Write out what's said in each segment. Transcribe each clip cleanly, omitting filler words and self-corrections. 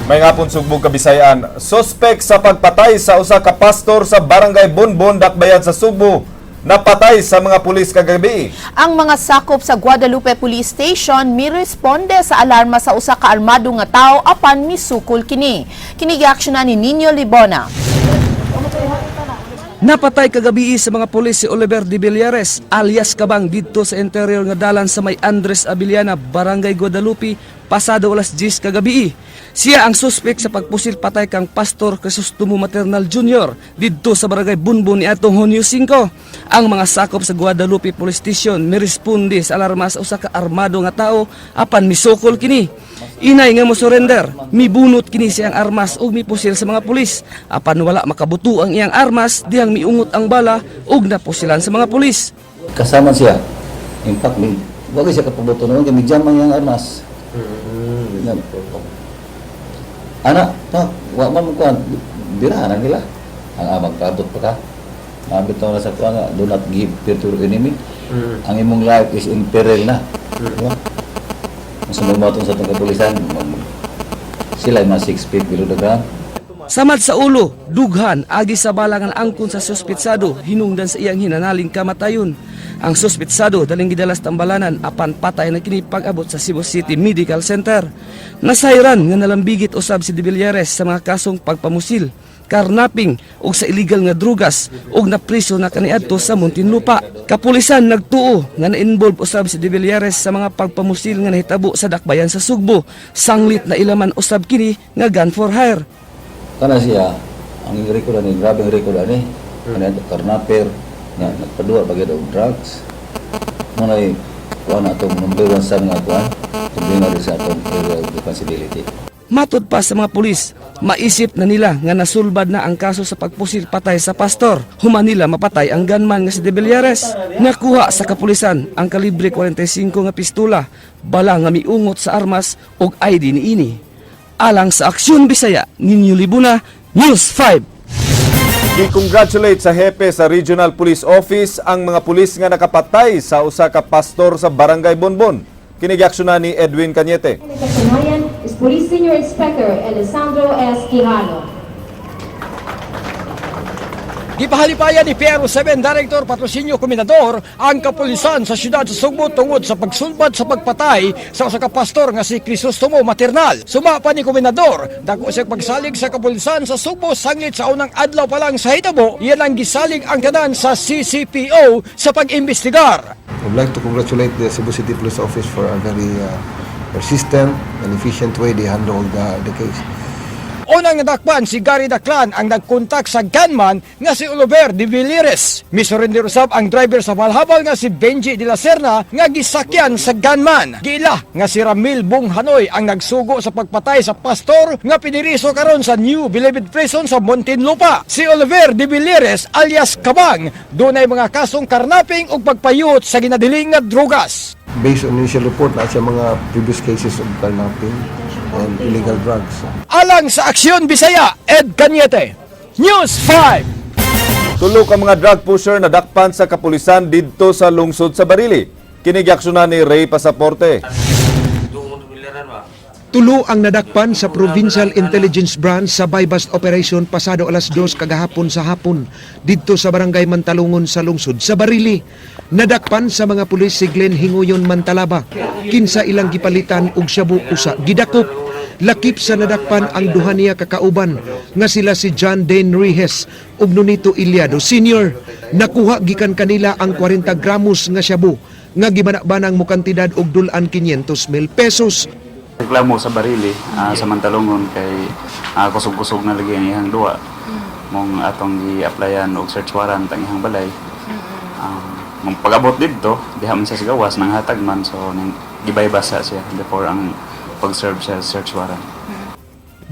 Maayong hapon, Sugbo, Kabisayaan. Suspek sa pagpatay sa usa ka pastor sa Barangay Bonbon, Dakbayan sa Sugbo, napatay sa mga pulis kagabi. Ang mga sakop sa Guadalupe Police Station miresponde sa alarma sa usa ka armado nga tawo apan misukol kini. Kini giaksyonan ni Nino Libona. Napatay kagabi sa mga pulis si Oliver de Villares alias Kabang didto sa interior nga dalan sa may Andres Abiliana, Barangay Guadalupe, pasado alas 10 kagabi. Siya ang suspek sa pagpusil patay kang Pastor Crisostomo Maternal Jr. didto sa Barangay Bonbon niadtong Hunyo 5. Ang mga sakop sa Guadalupe Police Station miresponde sa alarma sa usa ka armado nga tao apan misukol kini. Inay nga mo surrender, mibunot kini siyang armas ug mipusil sa mga pulis. Apan wala makabuto ang iyang armas dihang miungot ang bala ug napusilan sa mga pulis. Kasama siya. In fact, may, wag siya kapabuto noon, kay may jam ang iyang armas. Ana, pa, wa man mo kuan, bira na nila. Ang amag kaabot pa ka. Maabot na sa kuan nga, do not give fear to your enemy. Ang imong life is in peril na. Diba? Mas mo sa atong kapulisan, sila ay mga 6 feet below the ground. Samad sa ulo, dughan agi sa bala nga angkon sa suspitsado hinungdan sa iyang hinanaling kamatayon. Ang suspitsado daling gidala sa tambalanan apan patay na kini pag-abot sa Cebu City Medical Center. Nasayran nga nalambigit usab si De Villares sa mga kasong pagpamusil, carnapping ug sa illegal nga drugas ug napriso na kaniadto sa Muntinlupa. Kapulisan nagtuo nga na-involve usab si De Villares sa mga pagpamusil nga nahitabo sa dakbayan sa Sugbo. Sanglit na ilaman usab kini nga gun for hire. Kana siya, ang record ani, grabe ang record ani. Kana carnapper, nga nagpaduwa bagay og drugs. Mo nay kuan atong number one sa nga kuan, problema rin sa atong area of responsibility. Matod pa sa mga pulis, maisip na nila nga nasulbad na ang kaso sa pagpusil patay sa pastor. Human nila mapatay ang gunman nga si De Villares. Nakuha sa kapulisan ang kalibre 45 nga pistola, bala nga miungot sa armas ug ID niini. Alang sa Aksyon Bisaya, Ninyo Libuna, News 5. Gi-congratulate sa hepe sa Regional Police Office ang mga pulis nga nakapatay sa usa ka pastor sa Barangay Bonbon. Kini giaksyonan ni Edwin Cañete. Katunayan is Police Senior Inspector Alessandro S. Quijano. Gipahalipayan ni PRO 7 Director Patrocinio Comendador ang kapulisan sa siyudad sa Sugbo tungod sa pagsulbad sa pagpatay sa usa ka pastor nga si Crisostomo Maternal. Suma pa ni Comendador, dako siya pagsalig sa kapulisan sa Sugbo sanglit sa unang adlaw pa lang sa hitabo, iyan ang gisalig ang tanan sa CCPO sa pag-imbestigar. I would like to congratulate the Cebu City Police Office for a very persistent and efficient way they handled the case. Unang nadakpan si Gary Daclan, ang nagkontak sa gunman nga si Oliver de Villeres. Misurrender usab ang driver sa balhabal nga si Benji de la Serna nga gisakyan sa gunman. Giila nga si Ramil Bong Hanoy ang nagsugo sa pagpatay sa pastor nga piniriso karon sa New Bilibid Prison sa Muntinlupa. Si Oliver de Villeres alias Kabang dunay mga kasong carnapping ug pagpayut sa ginadiling nga drugas. Based on initial report, na siya mga previous cases of carnapping and illegal drugs. Alang sa Aksyon Bisaya, Ed Cañete, News 5. Tulo ka mga drug pusher nadakpan sa kapulisan didto sa lungsod sa Barili. Kini giaksyonan ni Ray Pasaporte. Tulo ang nadakpan sa Provincial Intelligence Branch sa buy-bust operation pasado alas 2 kagahapon sa hapon didto sa Barangay Mantalungon sa lungsod sa Barili. Nadakpan sa mga pulis si Glenn Hinguyon Mantalaba kinsa ilang gipalitan og shabu usa gidakop. Lakip sa nadakpan ang duha niya kakauban nga sila si John Dane Rihes ug Nonito Iliado Sr. Nakuha gikan kanila ang 40 gramos nga shabu nga gibana-banang mokantidad og dul-an 500 mil pesos. Reklamo sa Barili, sa Mantalungon kay kusog-kusog na lagi ang iyang duwa. Mong atong gi-applyan og search warrant ang iyang balay. Mong pag-abot didto, diha man siya sa gawas nang hatag man, so ning gibaybasa siya before ang pag-serve siya search warrant.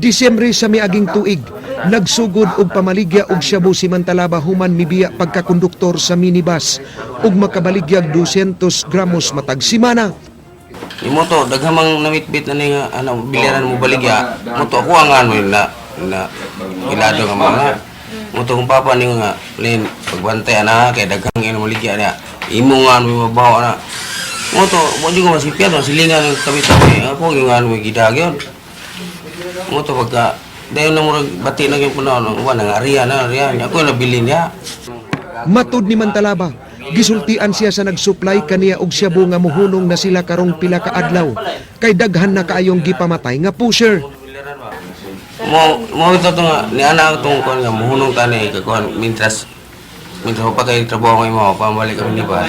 Disyembre sa miaging tuig, nagsugod og pamaligya og shabu si Mantalaba human mibiya pagkakonduktor sa minibus ug makabaligyag 200 gramos matag simana. Imo to daghang mang namitbit na ni nga ano bilyaran mo baligya. Mo to ako ang ano na na ilado nga mga. Mo to kung papa ni nga lin pagbantay ana kay daghang ino maligya niya. Imo nga ano mabaw ana. Mo to mo di ko masipya to silingan ng tabi-tabi. Ako yung ano gidagyon. Mo to pagka dayon na murag bati na gyud panahon, wa na nga ariya na ariya niya ako nabili niya. Matud ni Mantalaba, gisultian siya sa nagsupply kaniya og shabu nga muhunong na sila karong pila ka adlaw kay daghan na kaayong gipamatay nga pusher. Mo mo ito to nga ni ana tong kuan nga muhunong tani kay kuan mientras mientras pa kay trabaho ko imo pambalik kami ni ba.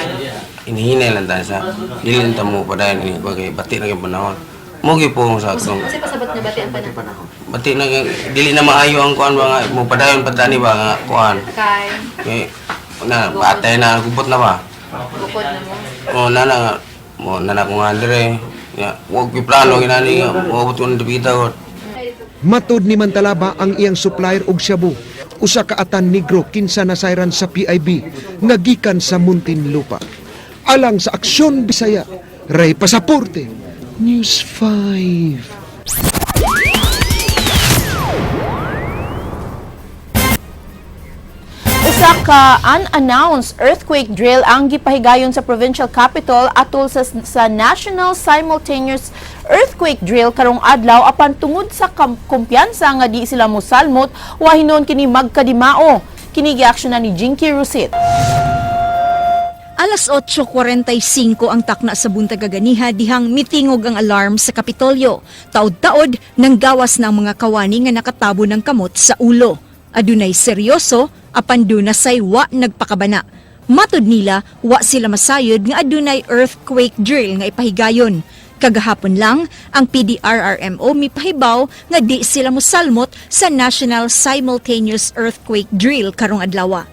Inihinay lang ta sa dili ta mo padayon ini kay bati na gyud panahon. Mo gyud po sa atong Kasi pasabot nga bati ang panahon. Bati na dili na maayo ang kuan ba nga mo padayon pa tani ba nga kuan. Kay Kay na batay na gubot na ba. bukod na mo. O nana nga mo nana ko nga dire. Ya, wag ko plano ginani nga moabot ko ng dipita ko. Matud ni Mantalaba ang iyang supplier og shabu, usa ka atan negro kinsa nasayran sa PIB nga gikan sa Muntinlupa. Alang sa Aksyon Bisaya, Ray Pasaporte, News 5. Usa ka unannounced earthquake drill ang gipahigayon sa provincial capital atol sa National Simultaneous Earthquake Drill karong adlaw apan tungod sa kumpiyansa nga di sila mosalmot, wahinon kini magkadimao. Kini giaksyonan ni Jinky Rusit. Alas 8:45 ang takna sa buntag kaganiha dihang mitingog ang alarm sa Kapitolyo. Taod-taod nang gawas na ang mga kawani nga nakatabo ng kamot sa ulo. Adunay seryoso apan dunasay wa nagpakabana. Matud nila, wa sila masayod nga adunay earthquake drill nga ipahigayon. Kagahapon lang, ang PDRRMO mipahibaw nga di sila mosalmot sa National Simultaneous Earthquake Drill karong adlaw.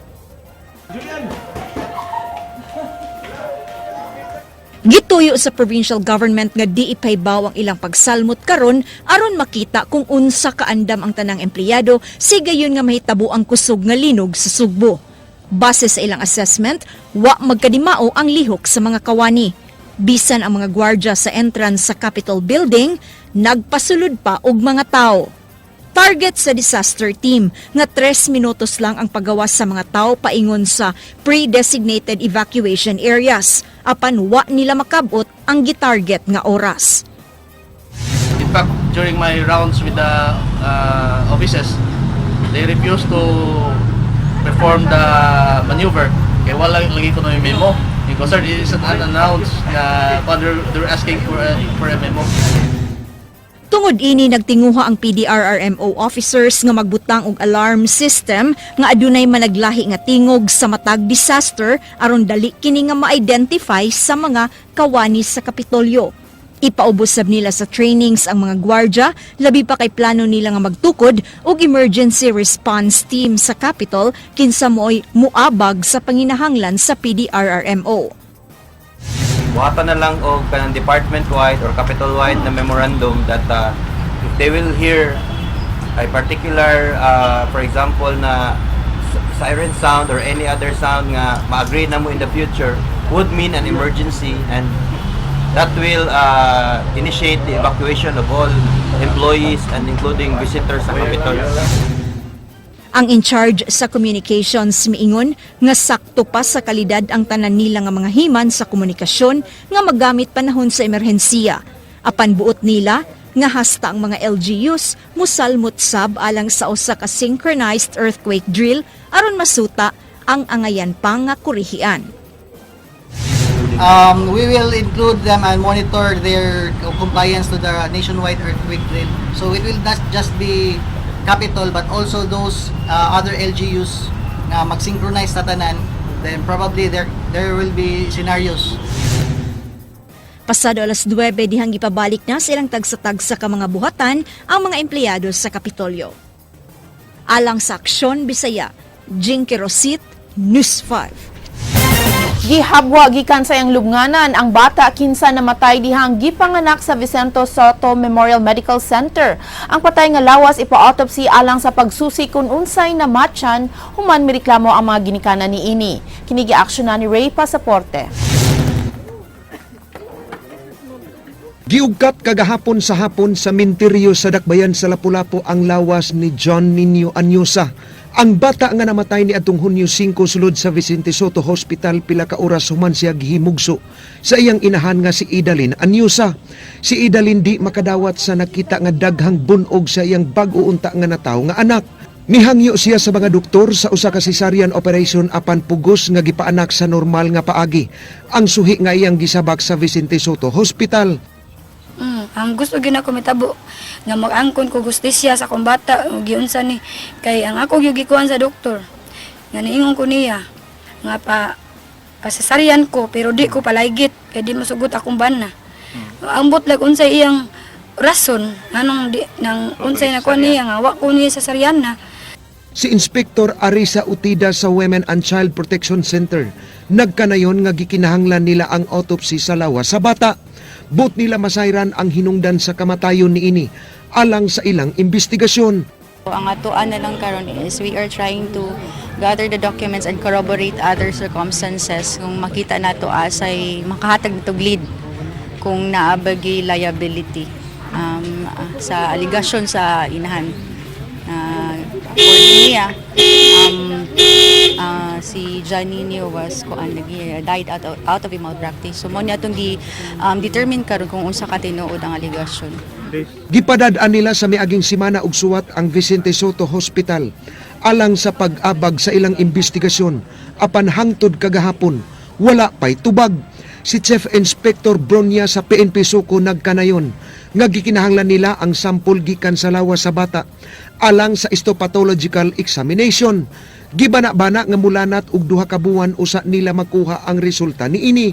Gituyo sa provincial government nga di ipahibaw ang ilang pagsalmot karon aron makita kung unsa kaandam ang tanang empleyado sigayon nga mahitabo ang kusog nga linog sa Sugbo. Base sa ilang assessment, wa magkadimao ang lihok sa mga kawani. Bisan ang mga gwardya sa entrance sa Capitol Building, nagpasulod pa og mga tao. Target sa disaster team nga 3 minutos lang ang pagawas sa mga tao paingon sa pre-designated evacuation areas apan wa nila makabot ang gitarget nga oras. In fact, during my rounds with the offices, they refused to perform the maneuver. Kaya wala lagi ko na may memo. Because, sir, it is an unannounced na they're asking for a memo. Tungod ini, nagtinguha ang PDRRMO officers nga magbutang og alarm system nga adunay managlahi nga tingog sa matag disaster aron dali kini nga ma-identify sa mga kawani sa Kapitolyo. Ipaubos sab nila sa trainings ang mga gwardya, labi pa kay plano nila nga magtukod og emergency response team sa Capitol kinsa mo'y muabag sa panginahanglan sa PDRRMO. Buhatan na lang og kanang department-wide or capital-wide na memorandum that if they will hear a particular, for example, na siren sound or any other sound nga ma-agree na mo in the future would mean an emergency, and that will initiate the evacuation of all employees and including visitors sa Capitol. Ang in charge sa communications miingon nga sakto pa sa kalidad ang tanan nila nga mga himan sa komunikasyon nga magamit panahon sa emerhensiya. Apan buot nila nga hasta ang mga LGUs musalmot sab alang sa usa ka synchronized earthquake drill aron masuta ang angayan pa nga kurihian. We will include them and monitor their compliance to the nationwide earthquake drill. So it will not just be capital but also those other LGUs nga mag-synchronize sa tanan, then probably there will be scenarios. Pasado alas 9 dihang ipabalik na silang tagsa-tagsa ka mga buhatan ang mga empleyado sa Kapitolyo. Alang sa Aksyon Bisaya, Jinky Rosit, News 5. Gihabwa gikan sa iyang lubnganan ang bata kinsa namatay dihang gipanganak sa Vicente Soto Memorial Medical Center. Ang patay nga lawas ipa-autopsy alang sa pagsusi kung unsay namatyan human mireklamo ang mga ginikanan niini. Kini giaksyonan ni Ray Pasaporte. Giugkat kagahapon sa hapon sa minteryo sa Dakbayan sa Lapu-Lapu ang lawas ni John Nino Anyosa. Ang bata nga namatay ni adtong Hunyo 5 sulod sa Vicente Soto Hospital pila ka oras human siya gihimugso sa iyang inahan nga si Idalin Anyusa. Si Idalin di makadawat sa nakita nga daghang bunog sa iyang bag-o unta nga natawo nga anak. Nihangyo siya sa mga doktor sa usa ka cesarean operation apan pugos nga gipaanak sa normal nga paagi. Ang suhi nga iyang gisabak sa Vicente Soto Hospital. Ang gusto gyud nako mitabo nga mag-angkon ko gustisya sa akong bata ug giunsa ni kay ang ako gyud gikuan sa doktor nga niingon ko niya nga pa pasasaryan ko pero di ko palaygit kay di masugot akong bana. Ambot lag unsay iyang rason anong di nang unsay na kuan niya nga wa ko niya sasaryan na. Si Inspector Arisa Utida sa Women and Child Protection Center nagkanayon nga gikinahanglan nila ang autopsy sa lawas sa bata. Buot nila masayran ang hinungdan sa kamatayon niini alang sa ilang investigasyon. Ang atoan na lang karon is we are trying to gather the documents and corroborate other circumstances kung makita nato asay makahatag nato lead kung naa ba gyuy liability sa allegation sa inahan. According niya, si Janino was kuan lagi died out of a malpractice. So mo niya atong gi determine karon kung unsa ka tinuod ang allegation. Gipadad-an nila sa miaging simana og suwat ang Vicente Soto Hospital alang sa pag-abag sa ilang investigasyon apan hangtod kagahapon wala pay tubag. Si Chief Inspector Bronya sa PNP Suco nagkanayon nga gikinahanglan nila ang sampol gikan sa lawas sa bata alang sa histopathological examination. Gibana-bana nga mulanat og 2 ka buwan usa nila makuha ang resulta niini.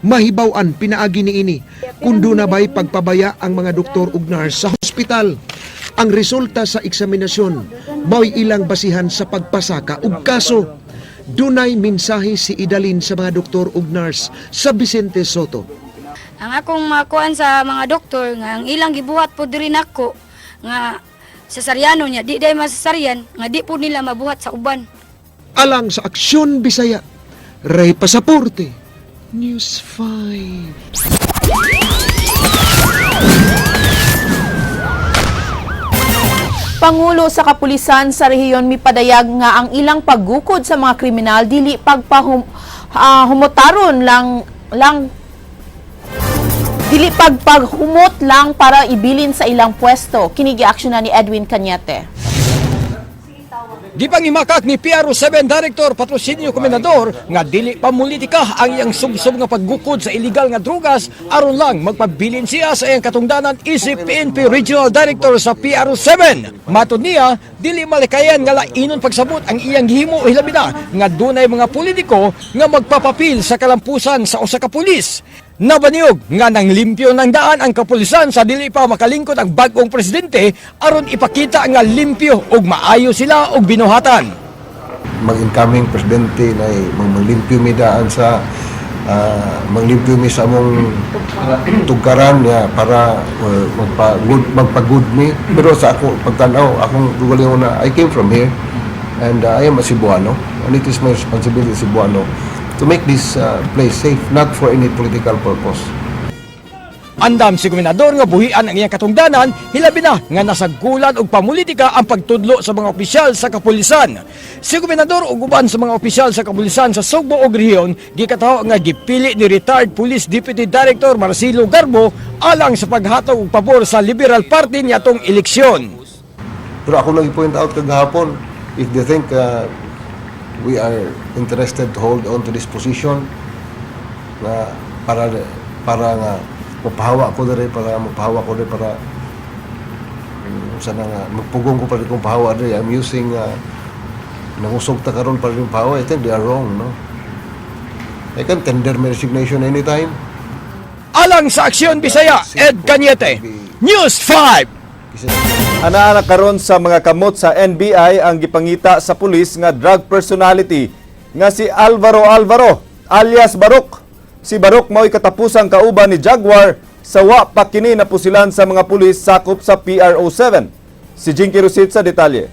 Mahibaw-an pinaagi niini kung duna ba'y pagpabaya ang mga doktor ug nurse sa hospital. Ang resulta sa eksaminasyon mao'y ilang basihan sa pagpasaka og kaso. Dunay mensahe si Idalin sa mga doktor ug nurse sa Vicente Soto. Ang akong makuan sa mga doktor nga ang ilang gibuhat po diri nako nga cesareano niya di dai masasaryan nga di po nila mabuhat sa uban. Alang sa Aksyon Bisaya, Ray Pasaporte, News 5. Pangulo sa kapulisan sa rehiyon mipadayag nga ang ilang paggukod sa mga kriminal dili pagpahum humutaron lang lang dili pagpaghumot lang para ibilin sa ilang pwesto. Kini giaksyon na ni Edwin Cañete. Gipangimakak ni PRO7 Director Patrocinio Comendador nga dili pamulitika ang iyang subsob nga paggukod sa illegal nga drugas aron lang magpabilin siya sa iyang katungdanan isip PNP Regional Director sa PRO7. Matod niya, dili malikayan nga lainon pagsabot ang iyang gihimo, hilabi na nga dunay mga politiko nga magpapapil sa kalampusan sa usa ka pulis. Nabaniyog nga nang limpyo ng daan ang kapulisan sa dili pa makalingkod ang bag-ong presidente aron ipakita nga limpyo ug maayo sila og binuhatan. Mag-incoming presidente na maglimpyo mi daan sa maglimpyo mi sa among tugkaran ya para magpa-good magpa-good mi, pero sa ako pagtan-aw, akong gugalingon na I came from here and I am a Cebuano and it is my responsibility as Cebuano to make this place safe, not for any political purpose. Andam si gobernador nga buhian ang iyang katungdanan, hilabi na nga nasagkulan og pamulitika ang pagtudlo sa mga opisyal sa kapulisan. Si gobernador ug uban sa mga opisyal sa kapulisan sa Sugbo ug rehiyon gikataho nga gipili ni retired Police Deputy Director Marcelo Garbo alang sa paghatag og pabor sa Liberal Party niadtong eleksyon. Pero ako lang i-point out kagahapon, if they think we are interested to hold on to this position na para nga mapahawa ko diri para sana nga magpugong ko para kong pahawa diri, I'm using nangusog ta karon para yung pahawa, I think they are wrong, no? I can tender my resignation anytime. Alang sa Aksyon Bisaya, Ed Cañete, News 5. Ana-ana karon sa mga kamot sa NBI ang gipangita sa pulis nga drug personality nga si Alvaro Alvaro alias Barok. Si Barok mao'y katapusang kauban ni Jaguar sa wa pa kini napusilan sa mga pulis sakop sa PRO7. Si Jinky Rosit sa detalye.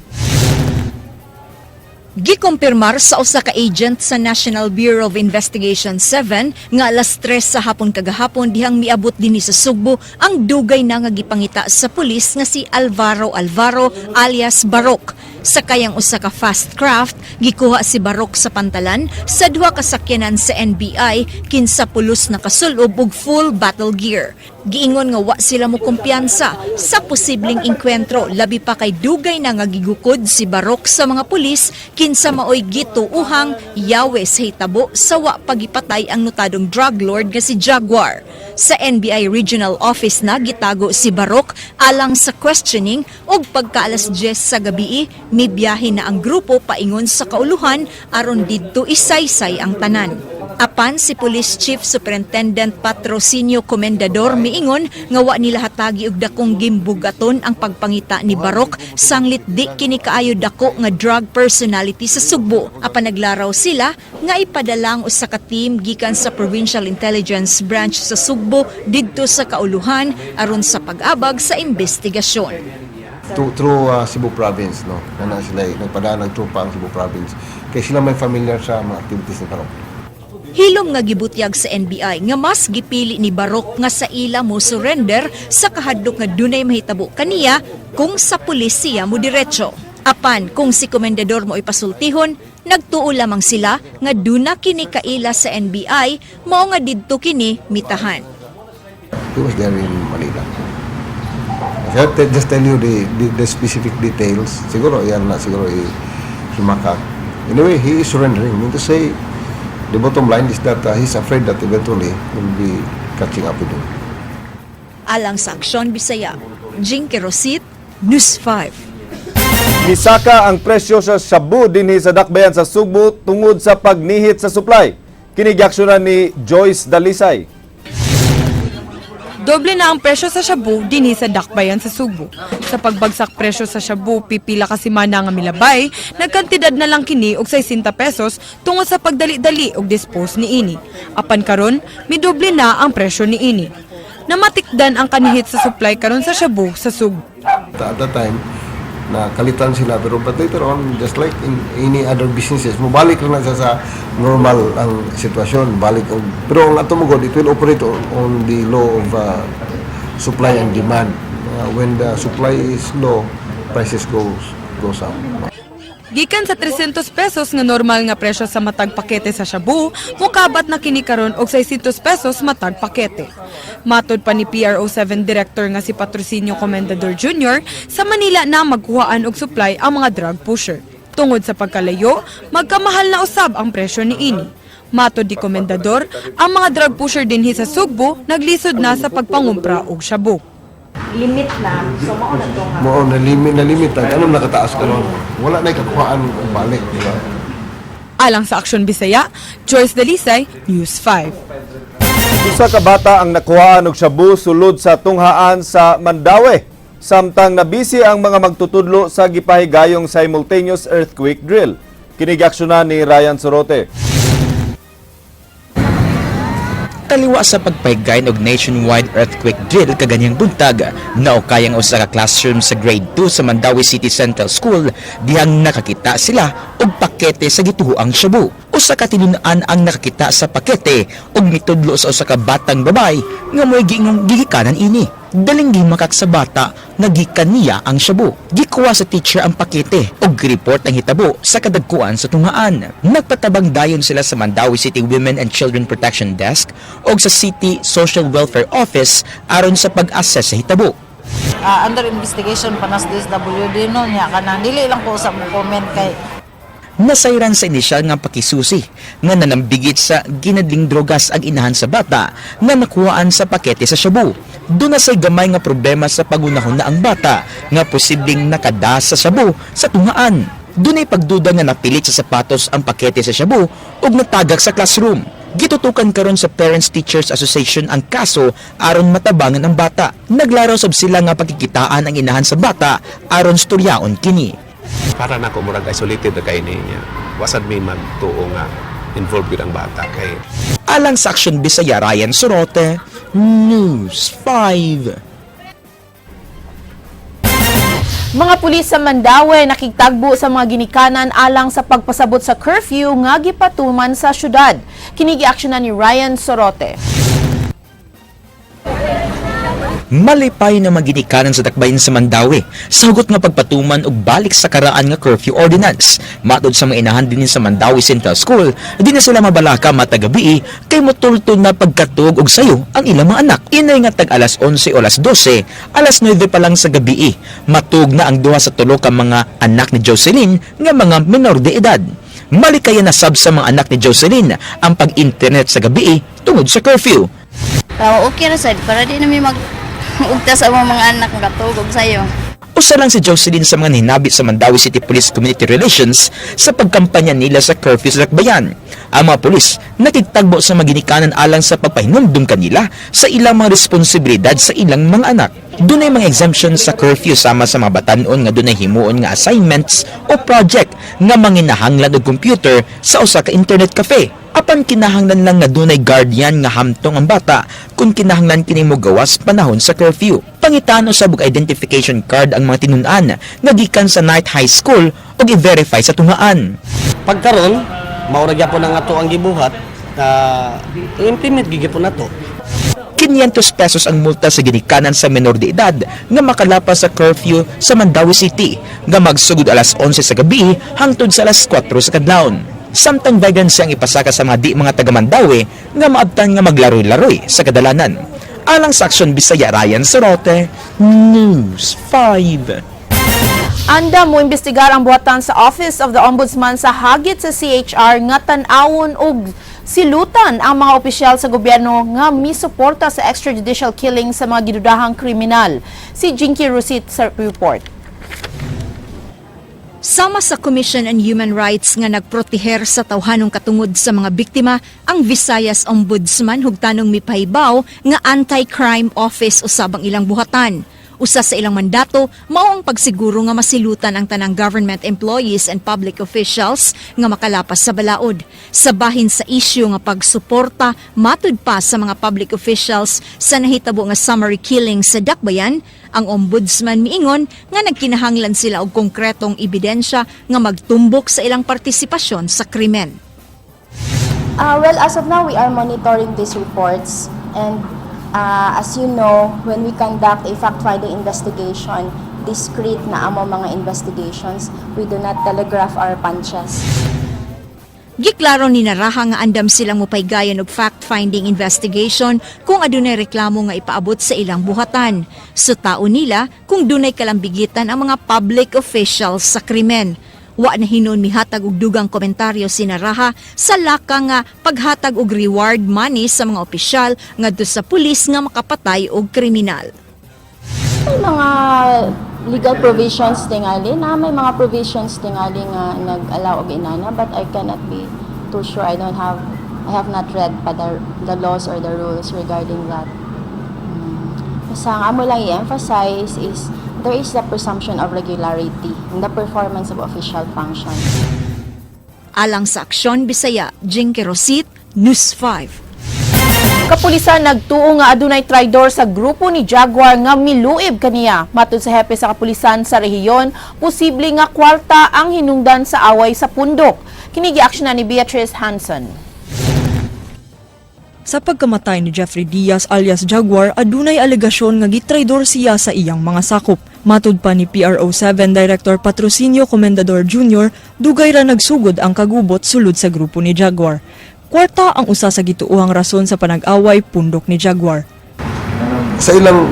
Gikumpirmar sa usa ka agent sa National Bureau of Investigation 7 nga alas 3 sa hapon kagahapon dihang miabot dinhi sa Sugbo ang dugay na nga gipangita sa pulis nga si Alvaro Alvaro alias Barok. Sakay ang usa ka fast craft, gikuha si Barok sa pantalan sa duha ka sakyanan sa NBI kinsa pulos na kasulob og full battle gear. Giingon nga wa sila mo kumpiyansa sa posibleng engkwentro, labi pa kay dugay na nga gigukod si Barok sa mga pulis kinsa maoy gituuhang yawe sa hitabo sa wa pagipatay ang notadong drug lord nga si Jaguar. Sa NBI Regional Office na gitago si Barok alang sa questioning ug pagka alas 10 sa gabi, mibiyahe na ang grupo paingon sa kauluhan aron didto isaysay ang tanan. Apan si Police Chief Superintendent Patrocinio Comendador miingon nga wa nila hatagi og dakong gimbugaton ang pagpangita ni Barok sanglit di kini kaayo dako nga drug personality sa Sugbo. Apan naglaraw sila nga ipadala ang usa ka team gikan sa Provincial Intelligence Branch sa Sugbo didto sa kauluhan aron sa pag-abag sa investigasyon. Through Cebu Province, no? Na sila nagpadala ng tropa ang Cebu Province. Kay sila may familiar sa mga activities ni Barok. Hilom nga gibutyag sa NBI nga mas gipili ni Barok nga sa ila mo surrender sa kahadlok nga dunay mahitabo kaniya kung sa pulis siya mo diretso. Apan kung si komendador mo ipasultihon, nagtuo lamang sila nga duna kini kaila sa NBI, mao nga didto kini mitahan. He was there in Manila. I have to just tell you the specific details. Siguro, yan na siguro himakak. Anyway, he is surrendering. I mean to say, the bottom line is that he's afraid that eventually we'll be catching up with him. Alang sa Aksyon Bisaya, Jinky Rosit, News 5. Misaka ang presyo sa shabu dinhi sa dakbayan sa Sugbo tungod sa pagnihit sa supply. Kini giaksyonan ni Joyce Dalisay. Doble na ang presyo sa shabu dinhi sa dakbayan sa Sugbo. Sa pagbagsak presyo sa shabu, pipila ka semana nga milabay, nagkantidad na lang kini og 60 pesos tungod sa pagdali-dali og dispose niini. Apan karon, midoble na ang presyo niini. Namatikdan ang kanihit sa supply karon sa shabu sa Sugbo. At that time, na kalitan sila, pero but later on, just like in any other businesses, mobalik lang na siya sa normal ang sitwasyon, balik pero ang ato mo god, it will operate on the law of supply and demand. When the supply is low, prices goes up. Gikan sa 300 pesos nga normal nga presyo sa matag pakete sa shabu, mukabat na kini karon og 600 pesos matag pakete. Matod pa ni PRO7 Director nga si Patrocinio Comendador Jr., sa Manila na magkuhaan og supply ang mga drug pusher. Tungod sa pagkalayo, magkamahal na usab ang presyo niini. Matod ni Comendador, ang mga drug pusher dinhi sa Sugbo naglisod na sa pagpangumpra og shabu. Limit na, so mao na to nga. Mo na limit na anong nakataas karon, wala na kakuhaan og balik, di ba? Alang sa Aksyon Bisaya, Joyce Dalisay, News 5. Usa ka bata ang nakuhaan og shabu sulod sa tunghaan sa Mandaue. Samtang nabisi ang mga magtutudlo sa gipahigayong simultaneous earthquake drill. Kini giaksyonan ni Ryan Sorote. Kaliwa sa pagpahigayon og nationwide earthquake drill kaganihang buntag, naukay ang usa ka classroom sa grade 2 sa Mandaue City Central School dihang nakakita sila og pakete sa gituoang shabu. Usa ka tinun-an ang nakakita sa pakete ug mitudlo sa usa ka batang babay nga mo'y giingong gigikanan ini. Daling gimakak sa bata nga gikan niya ang shabu. Gikuha sa teacher ang pakete ug gireport ang hitabo sa kadagkuan sa tunghaan. Nagpatabang dayon sila sa Mandaue City Women and Children Protection Desk ug sa City Social Welfare Office aron sa pag-assess sa hitabo. Under investigation pa nas DSWD no niya, kanang dili lang ko sa mo comment kay Nasayran sa inisyal nga pakisusi nga nanambigit sa ginadling drogas ang inahan sa bata nga nakuhaan sa pakete sa shabu. Duna say gamay nga problema sa pagunahon na ang bata nga posibleng nakada sa shabu sa tunghaan. Dunay pagduda nga napilit sa sapatos ang pakete sa shabu ug natagak sa classroom. Gitutukan karon sa Parents Teachers Association ang kaso aron matabangan ang bata. Naglaraw sab sila nga pakikitaan ang inahan sa bata aron storyaon kini. Para nako, murag isolated na kay niya. Wa sad mi magtuo nga involved gyud ang bata kay Alang sa Aksyon Bisaya, Ryan Sorote, News 5. Mga pulis sa Mandaue nakigtagbo sa mga ginikanan alang sa pagpasabot sa curfew nga gipatuman sa syudad. Kini giaksyonan ni Ryan Sorote. Malipay na maginikanan sa dakbayan sa Mandaue sa hugot nga pagpatuman og balik sa karaan nga curfew ordinance. Matod sa mga inahan dinhi sa Mandaue Central School, di na sila mabalaka matag gabii kay motultol na pagkatug og sayo ang ilang mga anak. Inay nga tag alas 11 o alas 12, alas 9 pa lang sa gabii, matug na ang duha sa tulo ka mga anak ni Jocelyn nga mga menor de edad. Malikaya na sab sa mga anak ni Jocelyn ang pag-internet sa gabii tungod sa curfew. Pero okay ra sad para di na mi mag ugta sa among mga anak makatug sayo. Usa lang si Jocelyn sa mga hinabit sa Mandaue City Police Community Relations sa pagkampanya nila sa curfew sa Dakbayan. Ang mga pulis nakigtagbo sa maginikanan alang sa pagpahinumdum kanila sa ilang mga responsibilidad sa ilang mga anak. Dunay mga exemptions sa curfew sama sa mga batanon nga dunay himuon nga assignments o project nga manginahanglan og computer sa usa ka internet cafe. Apan kinahanglan lang nga dunay guardian nga hamtong ang bata kung kinahanglan kini mo gawas panahon sa curfew. Pangitan usab og identification card ang mga tinun-an nga gikan sa night high school ug i-verify sa tungaan. Pagkaron, mao ra gyapon ang ato ang gibuhat, i-implement gyapon nato. 500 pesos ang multa sa ginikanan sa menor de edad nga makalapas sa curfew sa Mandaue City nga magsugod alas 11 sa gabi hangtod sa alas 4 sa kadlawon. Samtang vagrancy ang ipasaka sa mga di mga taga Mandaue nga maabtan nga maglaroy-laroy sa kadalanan. Alang sa Aksyon Bisaya, Ryan Sorote, News 5. Andam mo imbestigar ang buhatan sa Office of the Ombudsman sa hagit sa CHR nga tan-awon og silutan ang mga opisyal sa gobyerno nga misuporta sa extrajudicial killing sa mga gidudahang kriminal. Si Jinky Rusit sa report. Sama sa Commission on Human Rights nga nagproteher sa tawhanong katungod sa mga biktima, ang Visayas Ombudsman hugtanong mipahibaw nga Anti-Crime Office usab ang ilang buhatan. Usa sa ilang mandato mao ang pagsiguro nga masilutan ang tanang government employees and public officials nga makalapas sa balaod. Sa bahin sa isyu nga pagsuporta matud pa sa mga public officials sa nahitabo nga summary killing sa Dakbayan, ang ombudsman miingon nga nagkinahanglan sila og konkretong ebidensya nga magtumbok sa ilang partisipasyon sa krimen. Well, as of now, we are monitoring these reports. And as you know, when we conduct a fact-finding investigation, discreet na amo mga investigations. We do not telegraph our punches. Giklaro ni Naraha nga andam silang mupaygayon og fact-finding investigation kung adunay reklamo nga ipaabot sa ilang buhatan. Sutaon nila kung dunay kalambigitan ang mga public officials sa krimen. Wa na hinuon mihatag og dugang komentaryo si Naraha sa laka nga paghatag og reward money sa mga opisyal ngadto sa pulis nga makapatay og kriminal. May mga legal provisions tingali na may mga provisions tingali nga nag-allow og inana, but I cannot be too sure. I have not read pa the laws or the rules regarding that. Basta ang amo lang i-emphasize is there is the presumption of regularity in the performance of official functions. Alang sa Aksyon Bisaya, Jinky Rosit, News 5. Kapulisan nagtuo nga adunay traidor sa grupo ni Jaguar nga miluib kaniya. Matud sa hepe sa kapulisan sa rehiyon, posible nga kwarta ang hinungdan sa away sa pundok. Kini giaksyonan ni Beatrice Hanson. Sa pagkamatay ni Jeffrey Diaz alias Jaguar, adunay alegasyon nga gitraidor siya sa iyang mga sakop. Matud pa ni PRO7 Director Patrocinio Comendador Jr., dugay ra nagsugod ang kagubot sulod sa grupo ni Jaguar. Kwarta ang usa sa gituohang rason sa panag-away pundok ni Jaguar. Sa ilang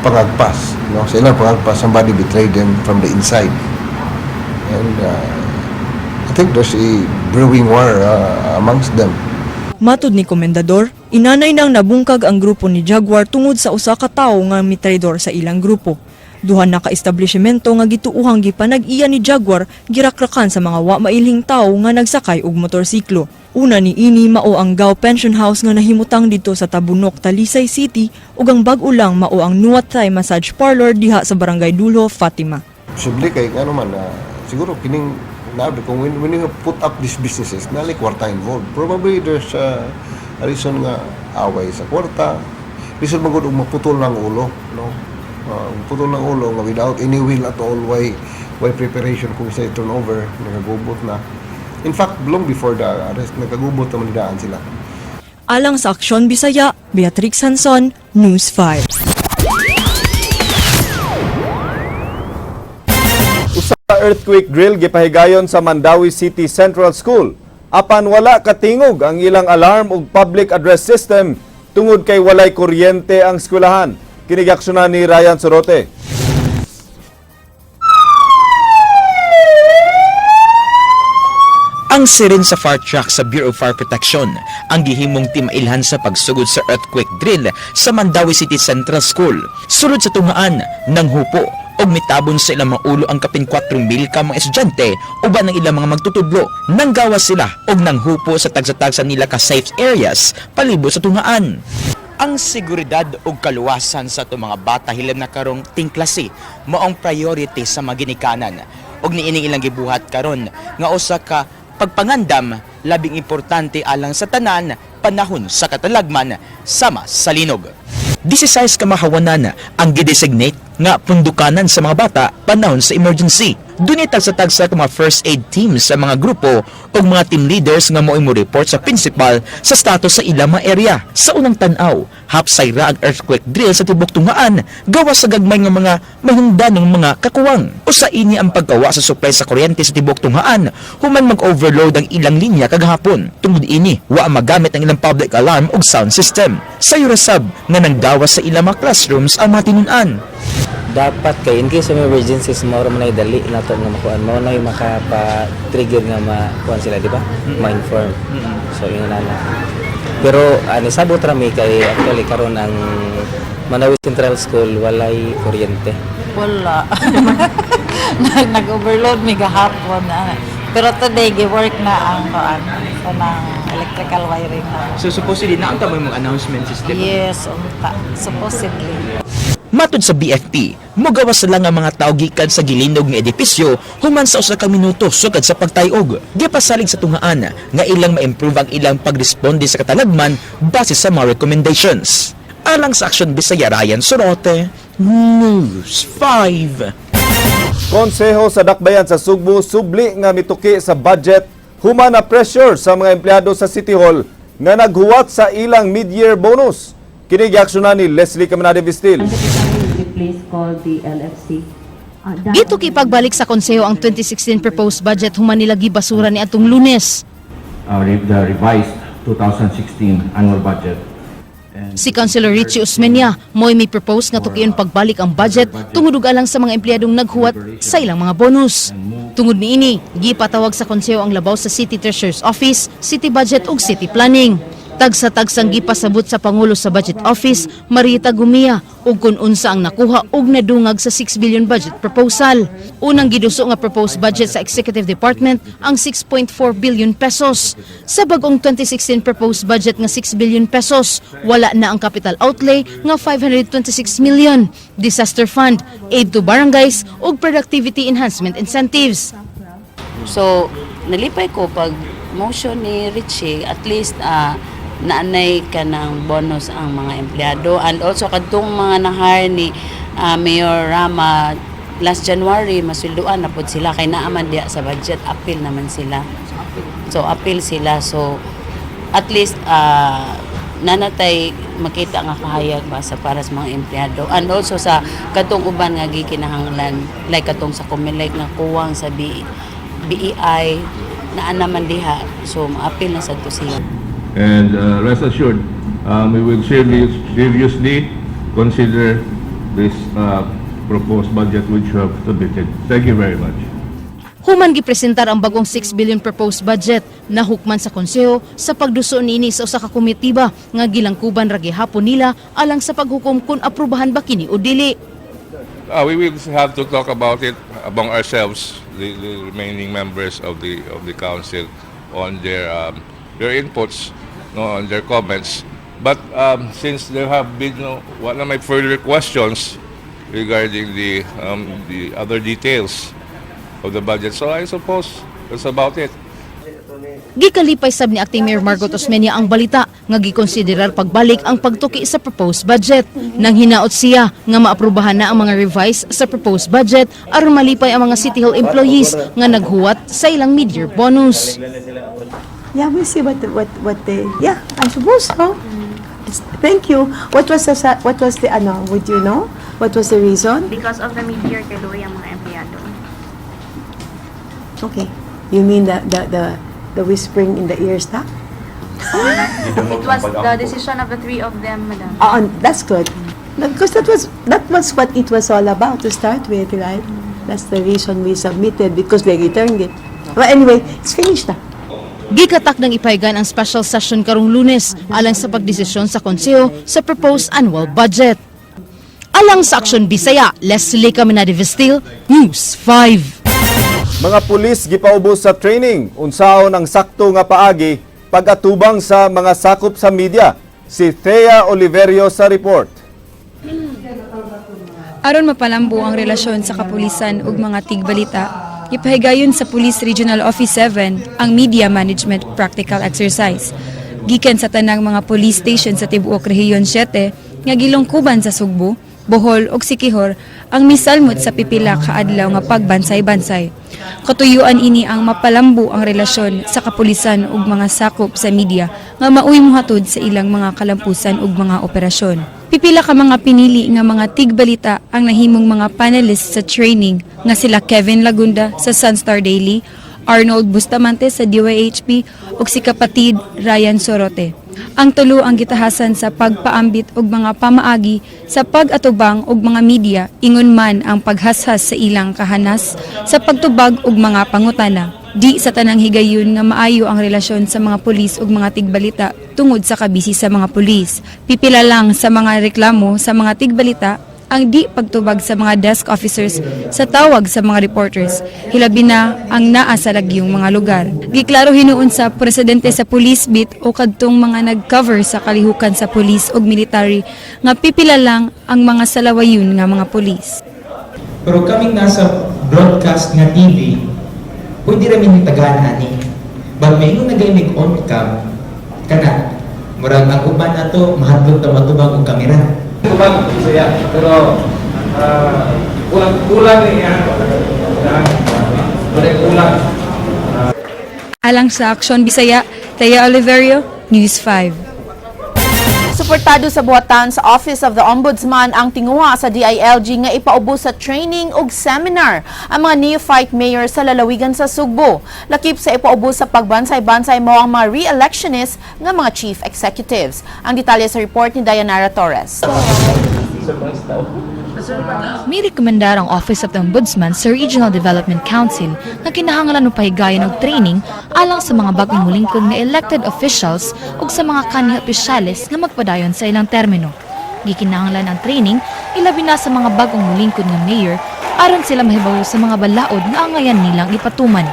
pangagpas, no? Sa ilang pangagpas, somebody betrayed them from the inside. And I think there's a brewing war amongst them. Matud ni Komendador, inanay nang nabungkag ang grupo ni Jaguar tungod sa usa ka tawo nga mitraidor sa ilang grupo. Duha na ka establishmento nga gituohang gipanag-iya ni Jaguar girakrakan sa mga wa mailhing tawo nga nagsakay og motorsiklo. Una ni ini mao ang Gao Pension House nga nahimutang didto sa Tabunok, Talisay City ug ang bag-o lang mao ang Nuat Thai Massage Parlor diha sa Barangay Dulho, Fatima. Posible kay ano man na siguro kining nabi kung when you put up these businesses, naa kwarta involved. Probably there's a reason nga away sa kwarta. Reason magud og maputol ng ulo, no? Putol ng ulo nga without any will at all, why preparation kung sa turnover, nagagubot na. In fact, long before the arrest, nagagubot naman daan sila. Alang sa Aksyon Bisaya, Beatrix Hanson, News 5. Earthquake drill gipahigayon sa Mandaue City Central School. Apan wala katingog ang ilang alarm ug public address system tungod kay walay kuryente ang eskwelahan. Kini giaksyonan ni Ryan Sorote. Ang siren sa fire truck sa Bureau of Fire Protection ang gihimong timailhan sa pagsugod sa earthquake drill sa Mandaue City Central School. Sulod sa tungaan ng hupo og mitabon sa ilang mga ulo ang kapin 4,000 ka mga estudyante uban ang ilang mga magtutudlo. Nanggawas sila og nanghupo sa tagsa-tagsa nila ka safe areas palibot sa tungaan. Ang seguridad ug kaluwasan sa atong mga bata hilam na karong tingklase maong priority sa mga ginikanan ug niining ilang gibuhat karon nga usa ka pagpangandam labing importante alang sa tanan panahon sa katalagman sama sa linog. 16 ka mahawanan ang gidesignate nga pundukanan sa mga bata panahon sa emergency. Dunay tagsa-tagsa ka mga first aid teams sa mga grupo ug mga team leaders nga mo'y mo report sa principal sa status sa ilang mga area. Sa unang tan-aw, hapsay ra ang earthquake drill sa tibok tungaan gawas sa gagmay nga mga mahingdanong mga kakuwang. Usa ini ang pagkawa sa supply sa kuryente sa tibok tungaan human mag-overload ang ilang linya kagahapon. Tungod ini, wa magamit ang ilang public alarm ug sound system. Sayo ra sab nga nanggawas sa ilang mga classrooms ang mga tinun-an. Dapat kay in case of emergencies, mao ra man ay dali nato nga makuan, mao na makapa-trigger nga makuan sila, di ba, ma-inform. So ingon na, pero ani sabot ra mi kay actually karon ang Mandaue Central School walay kuryente. Wala. Nag-overload mi gahapon. Ah. Pero today, gi-work na ang kuan, kanang electrical wiring na. So supposedly naunta mo yung announcement system. Yes, unta. Supposedly. Matod sa BFP, mugawas lang ang mga tao gikan sa gilinog nga edipisyo human sa usa ka minuto sukad sa pagtayog. Gipasalig sa tungaan nga ilang ma-improve ang ilang pagresponde sa katalagman base sa mga recommendations. Alang sa Action Bisaya, Ryan Sorote, News 5. Konseho sa Dakbayan sa Sugbo subli nga mituki sa budget human na pressure sa mga empleyado sa City Hall nga naghuwat sa ilang mid-year bonus. Kini giaksyonan ni Leslie Caminade Vistil. Please call the LFC. Gituki pagbalik sa konseho ang 2016 proposed budget human nila gibasura ni atong Lunes. The revised 2016 annual budget. Si Councilor Richie Osmeña mo'y may propose nga tukion pagbalik ang budget tungod ug alang sa mga empleyadong naghuwat sa ilang mga bonus. Tungod niini, gipatawag sa konseho ang labaw sa City Treasurer's Office, City Budget ug City Planning. Tagsa-tagsang gipasabot sa Pangulo sa Budget Office, Marita Gumia, ug kun unsa ang nakuha ug nadungag sa 6 billion budget proposal. Unang giduso nga proposed budget sa Executive Department ang 6.4 billion pesos. Sa bagong 2016 proposed budget nga 6 billion pesos, wala na ang capital outlay nga 526 million, disaster fund, aid to barangays ug productivity enhancement incentives. So, nalipay ko pag motion ni Richie, at least naanay ka ng bonus ang mga empleyado. And also, kadtong mga na-hire ni Mayor Rama last January, masweldoan na pod sila kay naaman diya sa budget, appeal naman sila. So, appeal sila. So, at least nanatay makita nga kahayag ba sa para sa mga empleyado. And also sa katong uban nga gikinahanglan, like katong sa Comelec nga kuwang sa BEI, naa naman diha, so maapil na sad to siya. And rest assured, we will seriously consider this proposed budget which you have submitted. Thank you very much. Human gipresentar ang bagong 6 billion proposed budget, nahukman sa konseho sa pagduso niini sa usa ka komitiba nga gilangkuban ra gihapon nila alang sa paghukom kung aprubahan ba kini o dili. We will have to talk about it among ourselves, the remaining members of the council, on their inputs, no, on their comments. But since there have been no, wala may further questions regarding the other details of the budget, so I suppose that's about it. Gikalipay sab ni Acting Mayor Margot Osmeña ang balita nga gikonsiderar pagbalik ang pagtuki sa proposed budget. Nang hinaot siya nga maaprubahan na ang mga revise sa proposed budget aron malipay ang mga City Hall employees nga naghuwat sa ilang mid-year bonus. Yeah, we'll see what they, yeah, I suppose so. Thank you. What was the ano, would you know? What was the reason? Because of the mid-year kay ang mga empleyado. Okay. You mean the whispering in the ear stuff? It was the decision of the three of them, madam. Oh, that's good. Because that was what it was all about to start with, right? That's the reason we submitted, because they returned it. Well, anyway, it's finished now. Gikatak ng ipahigan ang special session karong Lunes alang sa pagdesisyon sa konseho sa proposed annual budget. Alang sa Aksyon Bisaya, Leslie Caminade Vestil, News 5. Mga pulis gipaubos sa training unsaon ang sakto nga paagi pag-atubang sa mga sakop sa media. Si Thea Oliverio sa report. Aron mapalambo ang relasyon sa kapulisan ug mga tigbalita, gipahigayon sa Police Regional Office 7 ang Media Management Practical Exercise. Gikan sa tanang mga police station sa tibuok Rehiyon 7 nga gilungkuban sa Sugbo, Bohol ug Siquijor ang misalmot sa pipila ka adlaw nga pagbansay-bansay. Katuyuan ini ang mapalambo ang relasyon sa kapulisan ug mga sakop sa media nga maoy mohatod sa ilang mga kalampusan ug mga operasyon. Pipila ka mga pinili nga mga tigbalita ang nahimong mga panelists sa training nga sila Kevin Lagunda sa Sunstar Daily, Arnold Bustamante sa DYHP ug si kapatid Ryan Sorote. Ang tulo ang gitahasan sa pagpaambit og mga pamaagi sa pag-atubang og mga media, ingon man ang paghashas sa ilang kahanas sa pagtubag og mga pangutana. Di sa tanang higayon nga maayo ang relasyon sa mga pulis ug mga tigbalita tungod sa kabisi sa mga pulis. Pipila lang sa mga reklamo sa mga tigbalita ang di pagtubag sa mga desk officers sa tawag sa mga reporters, hilabi na ang naa sa lagyong mga lugar. Giklaro hinuon sa presidente sa police beat o kadtong mga nag-cover sa kalihukan sa police ug military nga pipila lang ang mga salawayon nga mga pulis. Pero kaming nasa broadcast nga TV, pwede ra mi tagaan ani. But may na mig on cam, kana murag ang uban nato mahadlok ta matubag og kamera. Tubag saya, pero kulang kulang niya. Kulang. Alang sa Aksyon Bisaya, Thea Oliverio, News 5. Suportado sa buhatan sa Office of the Ombudsman ang tinguha sa DILG nga ipaubos sa training ug seminar ang mga neophyte mayor sa lalawigan sa Sugbo. Lakip sa ipaubos sa pagbansay-bansay mao ang mga re-electionists nga mga chief executives. Ang detalye sa report ni Dayanara Torres. May rekomendar ang Office of the Ombudsman sa Regional Development Council nga kinahanglan og pahigayon og training alang sa mga bag-ong molingkod nga elected officials ug sa mga kanhi opisyales nga magpadayon sa ilang termino. Gikinahanglan ang training ilabi na sa mga bag-ong molingkod nga mayor aron sila mahibawo sa mga balaod nga angayan nilang ipatuman.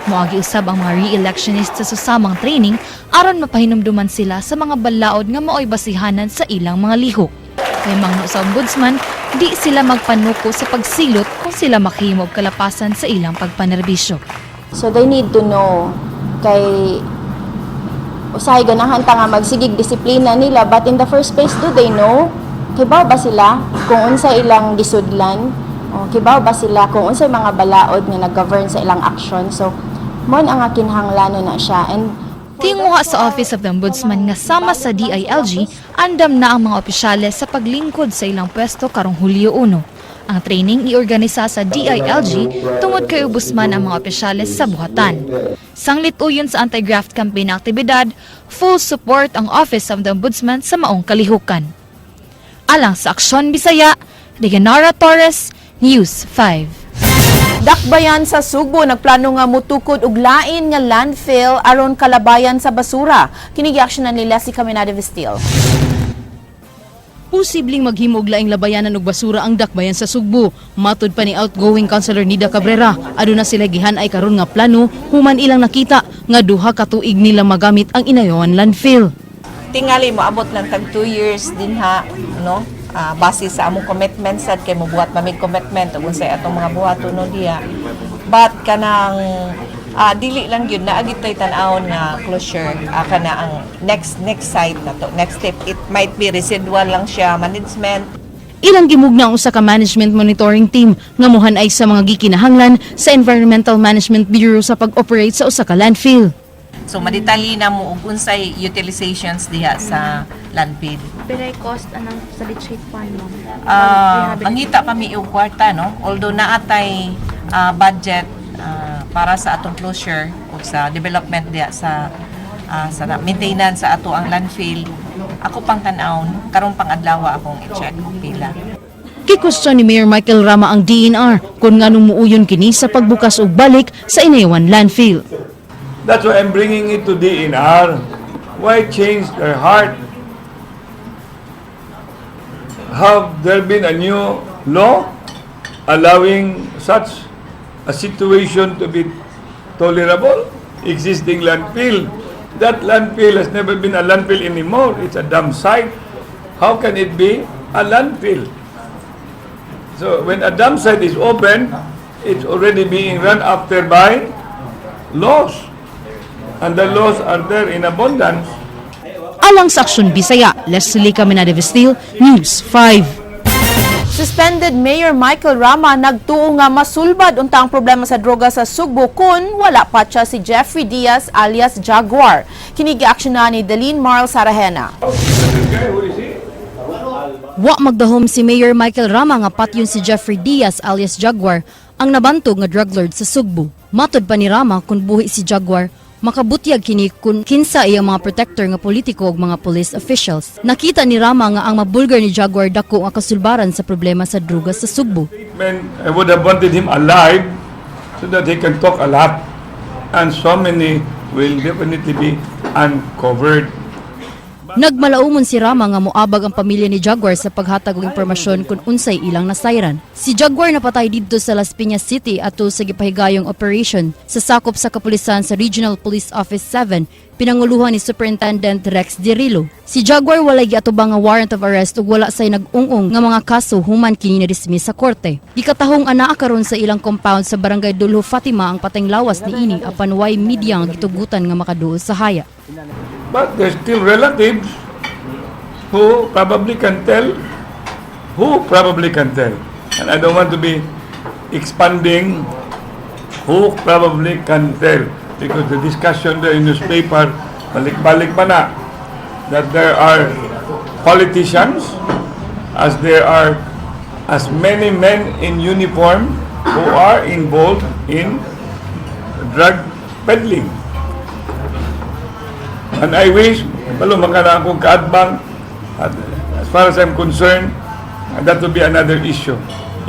Moagi usab ang mga re-electionists sa susamang training aron mapahinumduman sila sa mga balaod nga maoy basihanan sa ilang mga lihok. Kay mangno sa ombudsman, di sila magpanuko sa pagsilot kung sila makahimo og kalapasan sa ilang pagpanerbisyo. So they need to know kay usahay ganahan ta nga magsigig disiplina nila, but in the first place, do they know? Kibaw ba sila kung unsa ilang gisudlan? O kibaw ba sila kung unsay mga balaod nga nag-govern sa ilang action? So mo ang kinahanglanon na siya and Tinguha sa Office of the Ombudsman nga sama sa DILG, andam na ang mga opisyales sa paglingkod sa ilang pwesto karong Hulyo 1. Ang training iorganisa sa DILG tungod kay ubos man ang mga opisyales sa buhatan. Sanglit uyon sa anti-graft campaign na aktibidad, full support ang Office of the Ombudsman sa maong kalihukan. Alang sa Aksyon Bisaya, Leonora Torres, News 5. Dakbayan sa Sugbo nagplano nga mutukod og lain nga landfill aron kalabayan sa basura. Kini giaksyonan nila si Caminada Vestil. Posibleng maghimo og laing labayanan og basura ang dakbayan sa Sugbo. Matud pa ni outgoing Councilor Nida Cabrera, aduna sila gihan-ay karon nga plano human ilang nakita nga 2 ka tuig nila magamit ang Inayawan landfill. Tingali mo abot lang tag 2 years din ha, no, base sa among commitment sad kay mobuhat mamig commitment ug unsay atong mga buhaton no diya, but kanang dili lang gyud naa gyud tay tan-awon nga closure, kana ang next next site na to, next step, it might be residual lang siya management. Ilang gimugna ang usa ka management monitoring team nga muhan-ay sa mga gikinahanglan sa Environmental Management Bureau sa pag-operate sa usa ka landfill. So madetalye na mo og unsay utilizations diha sa landfill. Pero cost anang sa leachate fund, ma'am? Mangita pa mi og kwarta, no, although naatay budget. para sa atong closure ug sa development diya sa maintenance sa ato ang landfill. Ako pang tan-awon karon pang adlaw akong i-check og pila. Gikwestiyon ni Mayor Michael Rama ang DENR kung nganong muuyon kini sa pagbukas og balik sa Inayawan landfill. That's why I'm bringing it to DENR. Why change their heart? Have there been a new law allowing such a situation to be tolerable? Existing landfill. That landfill has never been a landfill anymore. It's a dump site. How can it be a landfill? So when a dump site is open, it's already being run after by laws. And the laws are there in abundance. Alang sa Aksyon Bisaya, Leslie Caminada Vestil, News 5. Suspended Mayor Michael Rama nagtuo nga masulbad unta ang problema sa droga sa Sugbo kung wala pa siya si Jeffrey Diaz alias Jaguar. Kini giaksyonan ni Deline Marl Sarahena. Wa magdahom si Mayor Michael Rama nga patyon si Jeffrey Diaz alias Jaguar, ang nabantog nga drug lord sa Sugbo. Matod pa ni Rama, kung buhi si Jaguar, makabutyag kini kung kinsa iyang mga protector nga politiko ug mga police officials. Nakita ni Rama nga ang mabulgar ni Jaguar dako nga kasulbaran sa problema sa druga sa Sugbo. Man, I would have wanted him alive so that he can talk a lot. And so many will definitely be uncovered. Nagmalaumon si Rama nga moabag ang pamilya ni Jaguar sa paghatag og impormasyon kung unsay ilang nasayran. Si Jaguar napatay didto sa Las Piñas City ato sa gipahigayong operation sa sakop sa kapulisan sa Regional Police Office 7, pinanguluhan ni Superintendent Rex Dirillo. Si Jaguar walay giatubang nga warrant of arrest ug wala say nag-ung-ong nga mga kaso human kini na-dismiss sa korte. Gikatahong anaa karon sa ilang compound sa Barangay Dulho Fatima ang patayng lawas niini, apan way media nga gitugutan nga makaduol sa haya. But there's still relatives who probably can tell, who probably can tell. And I don't want to be expanding who probably can tell because the discussion there in newspaper, balik-balik pa na, that there are politicians as there are as many men in uniform who are involved in drug peddling. And I wish, balo makana akong kaatbang, at as far as I'm concerned, that will be another issue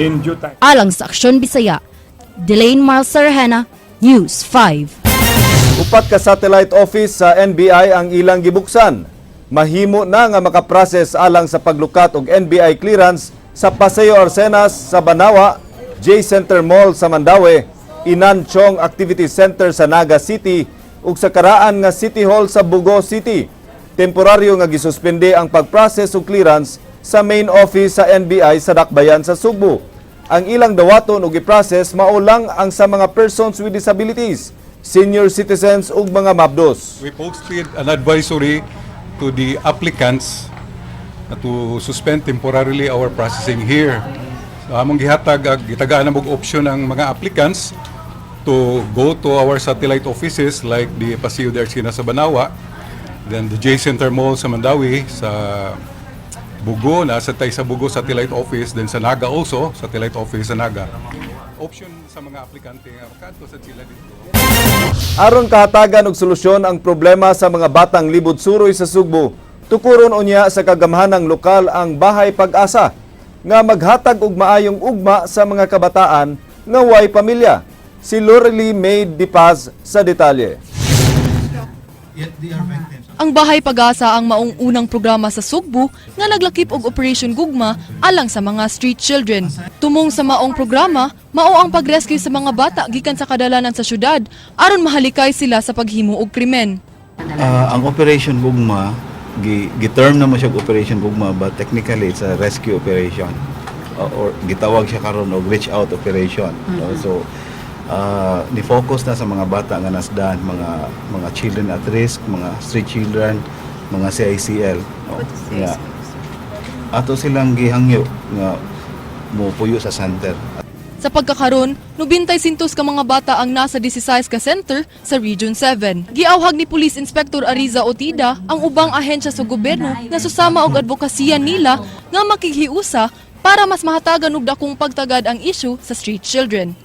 in due time. Alang sa Aksyon Bisaya, Delane Miles Sarahena, News 5. Upat ka satellite office sa NBI ang ilang gibuksan. Mahimo na nga makaprocess alang sa paglukat og NBI clearance sa Paseo Arcenas sa Banawa, J Center Mall sa Mandaue, Inan Chong Activity Center sa Naga City ug sa karaan nga City Hall sa Bogo City. Temporaryo nga gisuspende ang pag-process og clearance sa main office sa NBI sa Dakbayan sa Sugbo. Ang ilang dawaton ug i-process mao lang ang sa mga persons with disabilities, senior citizens ug mga mabdos. We posted an advisory to the applicants to suspend temporarily our processing here. So, among gihatag, gitagaan na og option ang mga applicants to go to our satellite offices like the Paseo de Arcena sa Banawa, then the J Center Mall sa Mandaue, sa Bogo, nasa tayo sa Bogo Satellite Office, then sa Naga also, Satellite Office sa Naga. Option sa mga aplikante nga makadto sa sila dito. Aron kahatagan og solusyon ang problema sa mga batang libod suroy sa Sugbo, tukuron unya sa kagamhanang lokal ang Bahay Pag-asa nga maghatag og maayong ugma sa mga kabataan nga way pamilya. Si Lorely May Di Paz sa detalye. Ang Bahay Pag-asa ang maong unang programa sa Sugbo nga naglakip og Operation Gugma alang sa mga street children. Tumong sa maong programa, mao ang pag-rescue sa mga bata gikan sa kadalanan sa syudad aron mahalikay sila sa paghimo og krimen. Ang Operation Gugma, gi-term na mo siya og Operation Gugma, but technically it's a rescue operation. Or gitawag siya karon og reach out operation, no? So ni-focus na sa mga bata nga nasdan, mga children at risk, mga street children, mga CICL, no? Nga ato silang gihangyo nga mopuyo sa center. Sa pagkakaron, 95 ka mga bata ang nasa 16 ka center sa Region 7. Giawhag ni Police Inspector Ariza Otida ang ubang ahensya sa gobyerno nga susama og advokasya nila nga makighiusa para mas mahatagan og dakong pagtagad ang issue sa street children.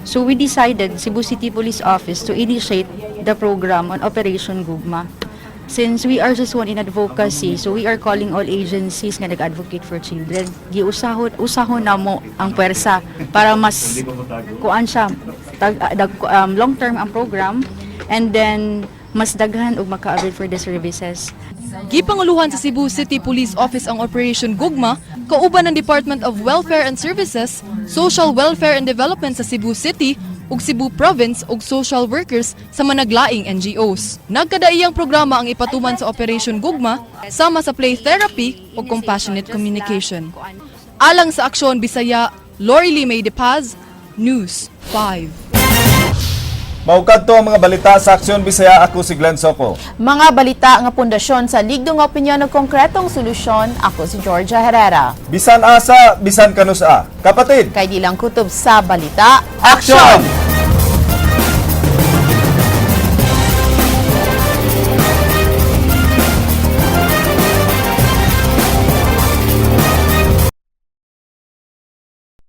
So we decided, Cebu City Police Office, to initiate the program on Operation Gugma. Since we are just one in advocacy, so we are calling all agencies nga nag-advocate for children. Giusahon usahon na mo ang puwersa para mas kuan siya tag, long term ang program and then mas daghan og maka-avail for the services. Gipanguluhan sa Cebu City Police Office ang Operation Gugma kauban ng Department of Welfare and Services, Social Welfare and Development sa Cebu City ug Cebu Province ug social workers sa managlaing NGOs. Nagkadaiyang programa ang ipatuman sa Operation Gugma sama sa play therapy ug compassionate communication. Alang sa Aksyon Bisaya, Lori Lee May de Paz, News 5. Mao kadto ang mga balita sa Aksyon Bisaya. Ako si Glenn Soco. Mga balita nga pundasyon sa ligdong opinyon ug konkretong solusyon. Ako si Georgia Herrera. Bisan asa, bisan kanusa. Kapatid! Kay di lang kutob sa balita. Aksyon!